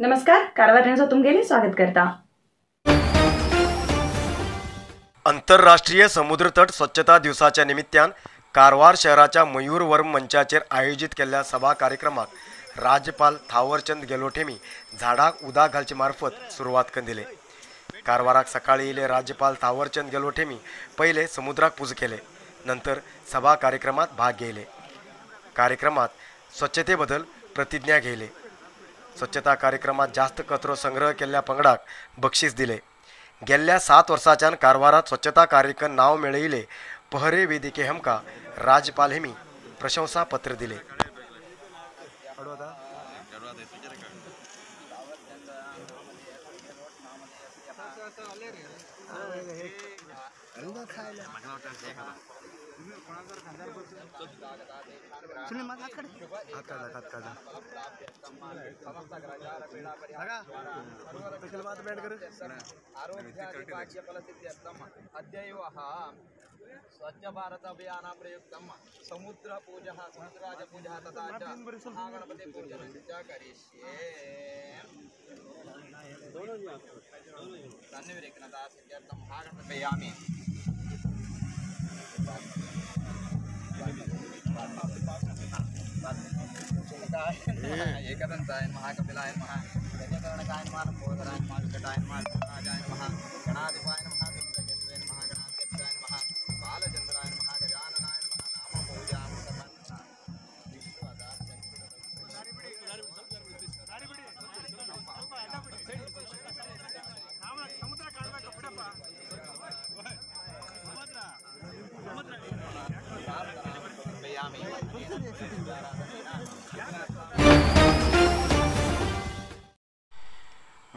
नमस्कार, कारवार न्यूजात तुमगेले स्वागत करता। आंतरराष्ट्रीय समुद्रतट स्वच्छता दिवसाच्या निमित्तान कारवार शहराच्या मयूरवर्म मंचाचेर आयोजित केल्ल्या सभा कार्यक्रमाक राज्यपाल थावरचंद गेहलोत हेमी झाडाक उदक घालचे मार्फत सुरवात करून दिले। कारवाराक सकाळी येयले राज्यपाल थावरचंद गेहलोत हेमी पहिले समुद्राक पूज केले, नंतर सभा कार्यक्रमात भाग घेतले। कार्यक्रमात स्वच्छतेबद्दल प्रतिज्ञा घेतले। स्वच्छता कार्यक्रमात जास्त कचरो संग्रह केल्ल्या पंगडाक बक्षीस दिले। गेल्ल्या 7 वर्साच्यान कारवारात स्वच्छता कार्यक्रम नाव मेळयले पहरे वेदिके हमका राज्यपाल हेमी प्रशंसा पत्र दिले। स्वच्छ भारत अभियान प्रयुक्तं समुद्र पूजा समुद्राज पूजा तथा च महागणपति पूजनं च करिष्ये। तन्निविरेकनता सिद्ध्यर्थं महागणपतयामि। एकदंताय नमः, कपिलाय नमः, गजकर्णकाय नमः, लंबोदराय नमः, विकटाय नमः, राजाय नमः, गणाधिपाय नमः, दुर्गकेतवे नमः, गणाध्यक्षाय नमः, बालचंद्राय नमः, गजाननाय नमः, नामपूजां समर्पयामि।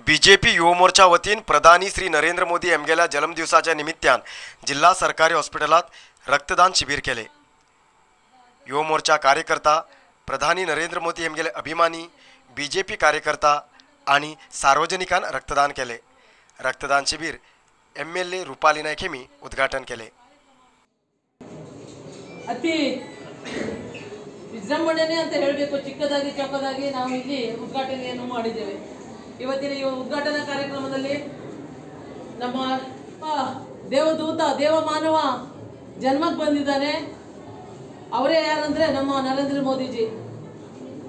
बीजेपी युवा मोर्चा वतीन प्रधानी श्री नरेंद्र मोदी हेमगेल्या जन्मदिवसाच्या निमित्तान जिल्हा सरकारी हॉस्पिटलात रक्तदान शिबिर केले। युवा मोर्चा कार्यकर्ता, प्रधानी नरेंद्र मोदी हेमगेले अभिमानी, बीजेपी कार्यकर्ता आणि सार्वजनिकांना रक्तदान केले। रक्तदान शिबिर MLA Rupali Naik हेमी उद्घाटन केले। ಅತಿ ವಿಜೃಂಭಣೆ ಅಂತ ಹೇಳಬೇಕು, ಚಿಕ್ಕದಾಗಿ ಚೊಕ್ಕದಾಗಿ ನಾವು ಇಲ್ಲಿ ಉದ್ಘಾಟನೆಯನ್ನು ಮಾಡಿದ್ದೇವೆ। ಇವತ್ತಿನ ಈ ಉದ್ಘಾಟನಾ ಕಾರ್ಯಕ್ರಮದಲ್ಲಿ ನಮ್ಮ ದೇವದೂತ ದೇವಮಾನವ ಜನ್ಮಕ್ಕೆ ಬಂದಿದ್ದಾನೆ। ಅವರೇ ಯಾರಂದ್ರೆ ನಮ್ಮ ನರೇಂದ್ರ ಮೋದಿಜಿ,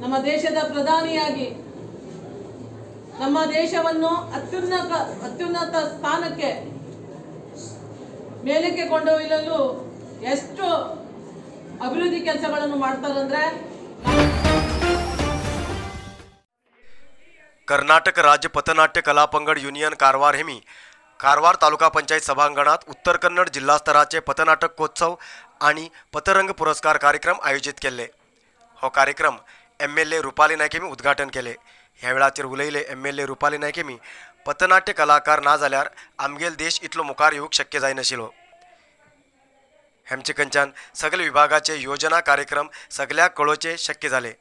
ನಮ್ಮ ದೇಶದ ಪ್ರಧಾನಿಯಾಗಿ ನಮ್ಮ ದೇಶವನ್ನು ಅತ್ಯುನ್ನತ ಸ್ಥಾನಕ್ಕೆ ಮೇಲಕ್ಕೆ ಕೊಂಡೊಯ್ಯಲು ಎಷ್ಟು ಅಭಿವೃದ್ಧಿ ಕೆಲಸಗಳನ್ನು ಮಾಡ್ತಾರಂದ್ರೆ कर्नाटक राज्य पथनाट्य कलापंगड युनियन कारवार हेमी कारवार तालुका पंचायत सभांगणात उत्तर कन्नड जिल्हा स्तराचे पथनाटकोत्सव आणि पथरंग पुरस्कार कार्यक्रम आयोजित केले। हो कार्यक्रम MLA Rupali Naik हेमी उद्घाटन केले। ह्या वेळाचेर उलयले MLA Rupali Naik हेमी पथनाट्य कलाकार ना जाल्यार आमगेल देश इतलो मुखार येवंक शक्य जायनाशिल्लो। हेमचे कंच्यान सगळे विभागाचे योजना कार्यक्रम सगळ्याक कळोवचे शक्य जाले।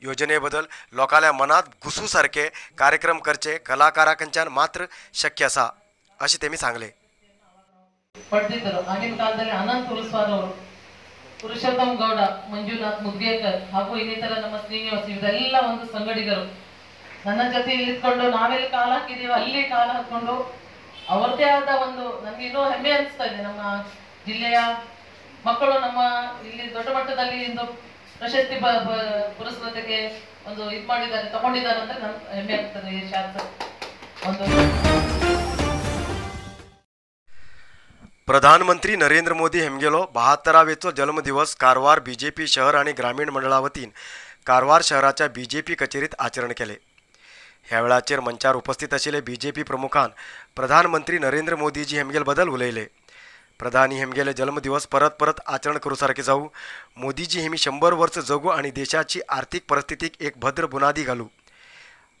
योजनेबद्दल लोकांल्या मनात घुसू सारखे कार्यक्रम करचे कलाकारांकडच्यान मात्र शक्य आसा अशें तेमी सांगले। ಪಡೆದಿದ್ದರು ಆಗಿನ ಕಾಲದಲ್ಲಿ ಅನಂತ್ ಉರುಸ್ವಾರ್ ಅವರು, ಪುರುಷೋತ್ತಮ್ ಗೌಡ, ಮಂಜುನಾಥ್ ಮುದ್ಗೇಕರ್ ಹಾಗೂ ಇನ್ನಿತರ ನಮ್ಮ ಶ್ರೀನಿವಾಸ್ ಇವರೆಲ್ಲ ಒಂದು ಸಂಗಡಿಗರು ನನ್ನ ಜೊತೆ ಇಲ್ಲಿದ್ಕೊಂಡು ನಾವೆಲ್ಲಿ ಕಾಲು ಹಾಕಿದೀವಿ ಅಲ್ಲಿ ಕಾಲು ಹಾಕೊಂಡು ಅವರದೇ ಆದ ಒಂದು ನನ್ಗೆ ಇನ್ನೂ ಹೆಮ್ಮೆ ಅನಿಸ್ತಾ ಇದೆ। ನಮ್ಮ ಜಿಲ್ಲೆಯ ಮಕ್ಕಳು ನಮ್ಮ ಇಲ್ಲಿ ದೊಡ್ಡ ಮಟ್ಟದಲ್ಲಿ ಇಂದು ಪ್ರಶಸ್ತಿ ಪುರಸ್ಕೃತಕ್ಕೆ ಒಂದು ಇದು ಮಾಡಿದ್ದಾರೆ, ತಗೊಂಡಿದ್ದಾರೆ ಅಂದ್ರೆ ನನ್ಗೆ ಹೆಮ್ಮೆ ಆಗ್ತದೆ। ಈ ಶಾಸಕ ಒಂದು प्रधानमंत्री नरेंद्र मोदी हेमगेलो 72वेचो जन्मदिवस कारवार बीजेपी शहर आणि ग्रामीण मंडळा वतीन कारवार शहराच्या बीजेपी कचेरीत आचरण केले। ह्या वेळाचेर मंचार उपस्थित आशिल्ले बीजेपी प्रमुखान प्रधानमंत्री नरेंद्र मोदीजी हेमगेल बदल उलयले। प्रधानी हेमगेले जन्मदिवस परत परत आचरण करू सारखे जाऊ, मोदीजी हेमी 100 वर्ष जगू आणि देशाची आर्थिक परिस्थितीक एक भद्र बुनादी घालू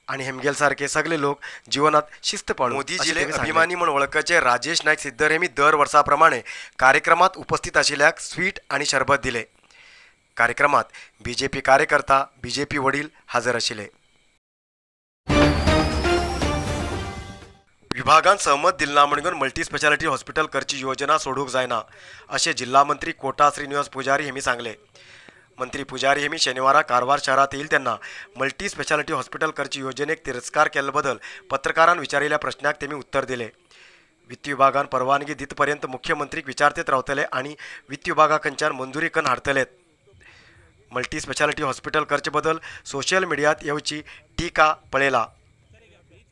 आणि हेमगेल सारखे सगळे लोक जीवनात शिस्त पाळू। मोदीजीले अभिमानी म्हण वळखचे राजेश नाईक सिद्दर हेमी दर वर्साप्रमाणे कार्यक्रमात उपस्थित आशिल्ल्याक स्वीट आणि शरबत दिले। कार्यक्रमात बीजेपी कार्यकर्ता, बीजेपी वडील हजर आशिल्ले। विभागान सहमत दिल ना म्हणून मल्टी स्पेशालिटी हॉस्पिटल करची योजना सोडूक जायना असे जिल्हा मंत्री कोटा श्रीनिवास पुजारी हेमी सांगले। मंत्री पुजारी हेमी शनिवारा कारवार शहरात येईल तेन्ना मल्टी स्पेशालिटी हॉस्पिटल करची योजनेक तिरस्कार केल्ले बदल पत्रकारान विचारिल्ल्या प्रश्नाक तेमी उत्तर दिले. वित्त विभागान परवानगी दितपर्यंत मुख्यमंत्रीक विचारतेत रावतले आनी वित्त विभागा खंयच्यान मंजुरी कन्न हाडटले. मल्टी स्पेशालिटी हॉस्पिटल करचे बदल सोशल मिडियात येवची टीका पळयला.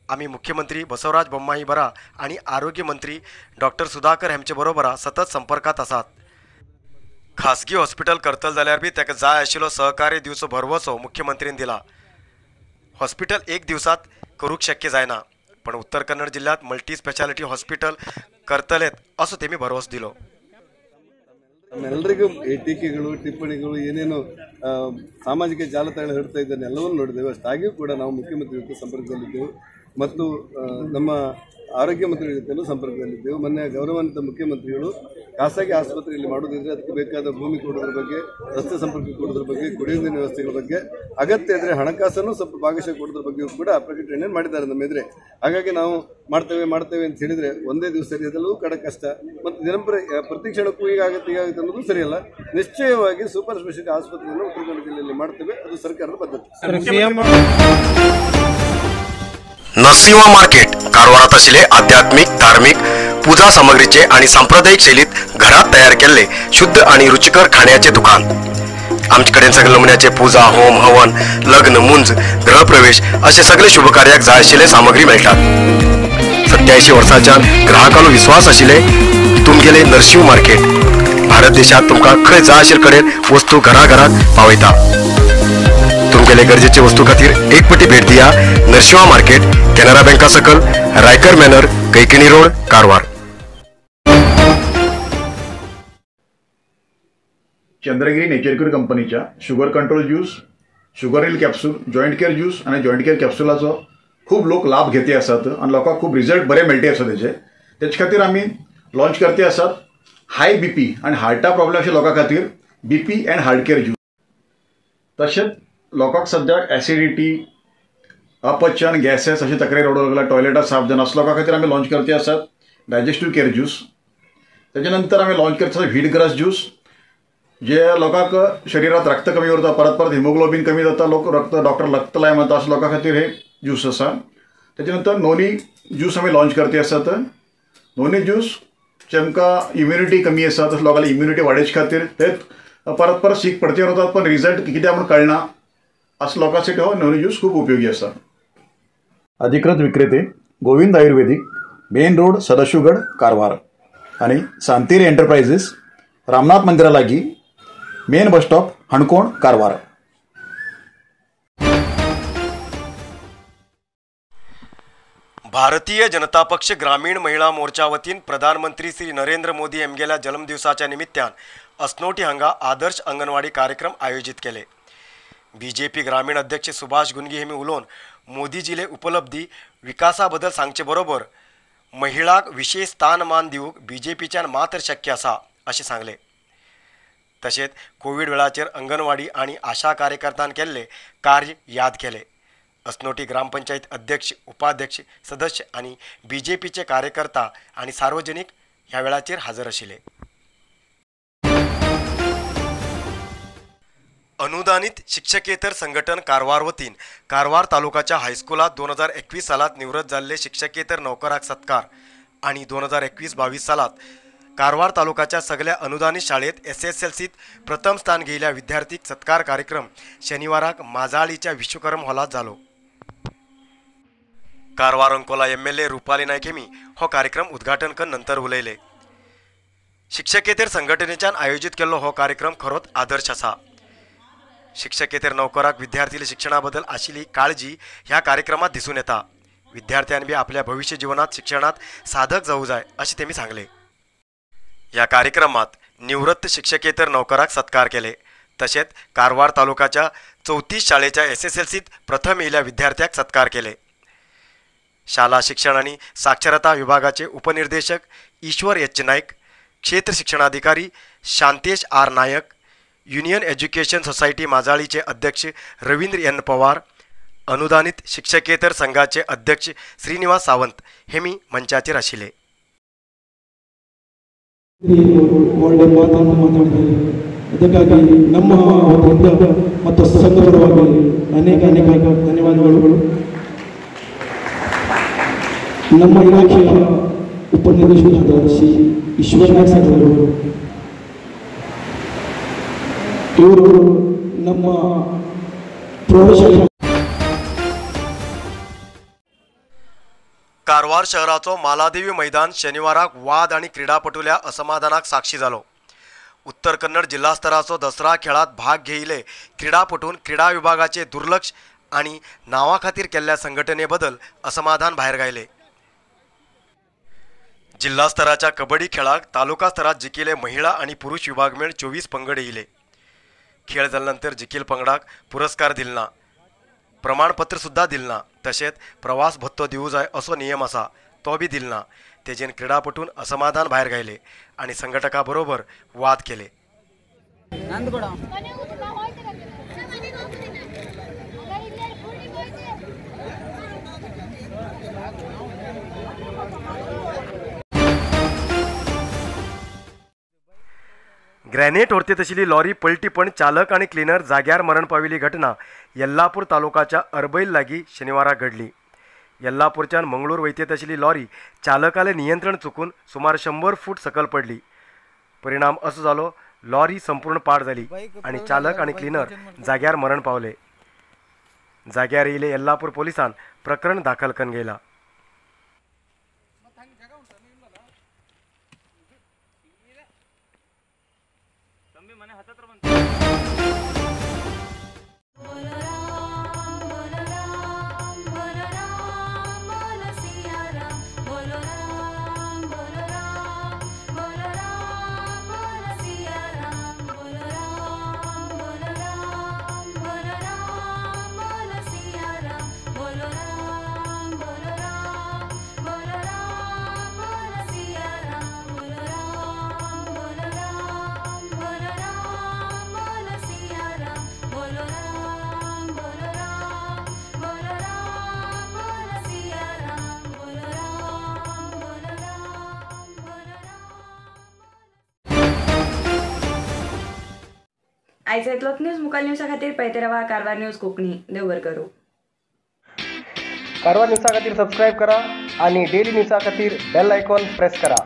आमी मुख्यमंत्री बसवराज बोम्माई बरा आनी आरोग्य मंत्री डॉक्टर सुधाकर हेमचे बरोबर सतत संपर्कात आसात. खासगी हॉस्पिटल करतले जाल्यार बी ताका जाय आशिल्लो सहकार्य दिवचो भरवसो मुख्यमंत्रीन दिला. हॉस्पिटल एक दिवसात करूंक शक्य जायना, पण उत्तर कन्नड जिल्ह्यात मल्टी स्पेशालिटी हॉस्पिटल करतलेत असो तेमी भरवसो दिलो. ಎಲ್ಲರಿಗೂ ಈ ಟೀಕೆಗಳು ಟಿಪ್ಪಣಿಗಳು ಏನೇನು ಸಾಮಾಜಿಕ ಜಾಲತಾಣ ಹರಡ್ತಾ ಇದ್ದನ್ನೆಲ್ಲವನ್ನೂ ನೋಡಿದ್ದೇವೆ. ಅಷ್ಟಾಗಿಯೂ ಕೂಡ ನಾವು ಮುಖ್ಯಮಂತ್ರಿ ಜೊತೆ ಸಂಪರ್ಕದಲ್ಲಿದ್ದೆವು ಮತ್ತು ನಮ್ಮ ಆರೋಗ್ಯ ಮಂತ್ರಿಗಳ ಜೊತೆಯೂ ಸಂಪರ್ಕದಲ್ಲಿದ್ದೆವು. ಮೊನ್ನೆ ಗೌರವಾನ್ವಿತ ಮುಖ್ಯಮಂತ್ರಿಗಳು ಖಾಸಗಿ ಆಸ್ಪತ್ರೆಯಲ್ಲಿ ಮಾಡೋದಿದ್ರೆ ಅದಕ್ಕೆ ಬೇಕಾದ ಭೂಮಿ ಕೊಡೋದ್ರ ಬಗ್ಗೆ, ರಸ್ತೆ ಸಂಪರ್ಕ ಕೊಡೋದ್ರ ಬಗ್ಗೆ, ಕುಡಿಯುವ ನೀರಿನ ವ್ಯವಸ್ಥೆಗಳ ಬಗ್ಗೆ, ಅಗತ್ಯ ಇದ್ದರೆ ಹಣಕಾಸನ್ನು ಸ್ವಲ್ಪ ಭಾಗಶಃ ಕೊಡೋದ್ರ ಬಗ್ಗೆಯೂ ಕೂಡ ಪ್ರಕಟಣೆಯನ್ನು ಮಾಡಿದ್ದಾರೆ ನಮ್ಮ ಎದುರೇ. ಹಾಗಾಗಿ ನಾವು ಮಾಡ್ತೇವೆ ಮಾಡ್ತೇವೆ ಅಂತ ಹೇಳಿದರೆ ಒಂದೇ ದಿವಸ ಸರಿಯದಲ್ಲೂ ಕಡ ಕಷ್ಟ ಮತ್ತು ದಿನಂಪ್ರ ಪ್ರತಿ ಕ್ಷಣಕ್ಕೂ ಹೀಗಾಗುತ್ತೆ ಹೀಗಾಗುತ್ತೆ ಅನ್ನೋದು ಸರಿಯಲ್ಲ. ನಿಶ್ಚಯವಾಗಿ ಸೂಪರ್ ಸ್ಪೆಷಾಲಿಟಿ ಆಸ್ಪತ್ರೆಯನ್ನು ಉತ್ತರ ಕನ್ನಡ ಜಿಲ್ಲೆಯಲ್ಲಿ ಮಾಡ್ತೇವೆ, ಅದು ಸರ್ಕಾರದ ಬದ್ಧತೆ. नरसिंहा मार्केट कारवारात आशिल्ले आध्यात्मिक धार्मिक पूजा सामग्रीचे आणि सांप्रदायिक शैलीत घरात तयार केल्ले शुद्ध आणि रुचिकर खाण्याचे दुकान. आमचे कडेन सगळे नमुन्याचे पूजा, होम, हवन, लग्न, मुंज, गृहप्रवेश असे सगळे शुभकार्याक जाय आशिल्ले सामग्री मेळटात. 87 वर्सांच्यान ग्राहकांलो विश्वास आशिल्ले तुमगेले नरसिंह मार्केट भारत देशात तुमकां खंय जाय आशिल्ले कडेन वस्तू घराघरात पावयता. तुमगेले गरजेचे वस्तू खातीर एक पटी भेट दिया नरसिंहा मार्केट, केनरा बँका सकल, Raikar manor, Kaikini road, Karwar. Chandragiri nature cure कंपनीच्या sugar control juice, sugar heal capsule, joint care juice आनी जॉयंट केअर कॅप्सुलाचो खूब लोक लाभ घेते आसात आनी लोकांक खूब रिजल्ट बरे मेळटे आसा तेजे. तेचे खातीर आमी लॉन्च करते आसात हाय बीपी आनी हार्टा प्रॉब्लेम आशिल्ल्या लोकां खातीर BP and heart care juice. तशेंच लोकांक सद्याक एसिडिटी, अपचन, गॅसेस अशी तक्रारी वाडूंक लागला, टॉयलेटां साफ जायना, असल्या लोकां खातीर आमी लॉन्च करते आसात डायजेस्टीव केअर ज्यूस. तेजे नंतर आमी लॉन्च करते आसात व्हीट ग्रास ज्यूस, जे लोकांक शरिरात रक्त कमी उरता, परत परत हिमोग्लोबीन कमी जाता, लोक रक्त डॉक्टर रक्त लाय म्हणता, अशा लोकां खातीर हे ज्यूस आसा. तेजे नंतर नोनी ज्यूस आमी लॉन्च करते आसात. नोनी ज्यूस जेमकां इम्युनिटी कमी आसा तशें लोकांली इम्युनिटी वाडोवचे खातीर ते परत परत सीक पडते उरतात पण रिजल्ट कित्याक म्हूण कळना, असो लोकांसाठी हो नोनी ज्यूस खूब उपयोगी आसा. अधिकृत विक्रेते गोविंद आयुर्वेदिक, मेन रोड, सदाशिवगड, कारवार आनी सांतेरी एंटरप्राइजेस, रामनाथ मंदिरा लागीं, main bus stop, Canacona, Karwar. Bharatiya Janata Paksha ग्रामीण महिला मोर्चा वतीन प्रधानमंत्री श्री नरेंद्र मोदी हेमगेल्या जल्मदिवसाच्या निमित्तान अस्नोटी हांगा आदर्श अंगणवाडी कार्यक्रम आयोजित केले. बीजेपी ग्रामीण अध्यक्ष सुभाष गुंगी हेमी उलोवन मोदीजीले उपलब्धी विकासा बदल सांगचे बरोबर महिलांक विशेष स्थानमान दिवंक बीजेपीच्यान मात्र शक्य आसा अशें सांगलें. तशेंच कोवीड वेळाचेर अंगणवाडी आनी आशा कार्यकर्त्यान केल्ले कार्य याद केले. अस्नोटी ग्रामपंचायत अध्यक्ष, उपाध्यक्ष, सदस्य आनी बीजेपीचे कार्यकर्ता आनी सार्वजनिक ह्या वेळाचेर हजर आशिल्ले. अनुदानित शिक्षकेतर संघटन कारवार वतीन कारवार तालुकाच्या हायस्कुलात 2021 सालात निवृत्त जाल्ले शिक्षकेतर नोकराक सत्कार आणि 2021-22 सालात कारवार तालुकाच्या सगळ्या अनुदानित शाळेत SSLCत प्रथम स्थान घेयल्या विद्यार्थीक सत्कार कार्यक्रम शनिवाराक माजाळीच्या विश्वकर्म हॉलात जालो. Karwar Ankola MLA Rupali Naik हेमी हो कार्यक्रम उद्घाटन कर नंतर उलयले. शिक्षकेतर संघटनेच्यान आयोजित केल्लो हो कार्यक्रम खरोच आदर्श आसा. शिक्षकेतर नोकराक विद्यार्थी शिक्षणा बद्दल आशिल्ली काळजी ह्या कार्यक्रमात दिसून येता. विद्यार्थ्यांनी बी आपल्या भविष्य जीवनात शिक्षणात साधक जाऊ जाय अशें तेमी सांगले. ह्या कार्यक्रमात निवृत्त शिक्षकेतर नोकराक सत्कार केले. तशेंच कारवार तालुकाच्या 34 शाळेच्या SSLCत प्रथम येयल्या विद्यार्थ्याक सत्कार केले. शाला शिक्षण आणि साक्षरता विभागाचे उपनिर्देशक ईश्वर एच नाईक, क्षेत्र शिक्षणाधिकारी Shantesh R Naik, union education society माजाळीचे अध्यक्ष रवींद्र एन पवार, अनुदानित शिक्षकेतर संघाचे अध्यक्ष श्रीनिवास सावंत हे मी मंचाचेर आशिल्ले. ಒಳ್ಳೆ ಮಾತನ್ನು ಮಾತಾಡಿದ್ದಾರೆ. ಅದಕ್ಕಾಗಿ ನಮ್ಮ ವತಿಯಿಂದ ಮತ್ತು ಸಂಘ ಪರವಾಗಿ ಅನೇಕ ಅನೇಕ ಧನ್ಯವಾದಗಳು. ನಮ್ಮ ಇಲಾಖೆಯ ಉಪನಿರ್ದೇಶಕರಾದ ಶ್ರೀ ಈಶ್ವರ್ ನಾಯ್ಕ ಸರ್ ಅವರು, ಇವರು ನಮ್ಮ ಪ್ರೌಢಶಾಲೆ. कारवार शहराचो मालादेवी मैदान शनिवाराक वाद आनी क्रीडापटूल्या असमाधानाक साक्षी जालो. उत्तर कन्नड जिल्हा स्तराचो दसरा खेळात भाग घेयिल्ले क्रीडापटून क्रीडा विभागाचे दुर्लक्ष आनी नांवा खातीर केल्ल्या संघटने बदल असमाधान भायर गायले. जिल्हा स्तराच्या कबड्डी खेळाक तालुका स्तरात जिखिल्ले महिला आनी पुरुष विभाग मेळ 24 पंगड येयले. खेळ जाल्या नंतर जिखील पंगडाक पुरस्कार दिल ना, प्रमाणपत्र सुद्धा दिल ना, तशेंच प्रवास भत्तो दिवू जाय असो नियम आसा तो बी दिल ना. तेजेन क्रीडापटून असमाधान भायर गायले आनी संघटका बरोबर वाद केले. ग्रॅनेट व्हरतेत आशिल्ली लॉरी पलटी पण चालक आनी क्लिनर जाग्यार मरण पाविल्ली घटना येल्लापूर तालुकाच्या अरबैल लागीं शनिवाराक घडली. येल्लापूरच्यान मंगळूर वयतेत आशिल्ली लॉरी चालकाले नियंत्रण चुकून सुमार 100 फूट सकल पडली. परिणाम असो जालो, लॉरी संपूर्ण पाड जाली आनी चालक आनी क्लिनर जाग्यार मरण पावले. जाग्यार येयले येल्लापूर पोलिसान प्रकरण दाखल करून घेयला. आयज इतलोच न्यूज. मुखार न्यूजा खातीर पळयत रावा कारवार न्यूज कोंकणी. देव बरें करूं. कारवार न्यूजा खातीर सबस्क्रायब करा आणि डेली न्यूजा खातीर बेल आयकॉन प्रेस करा.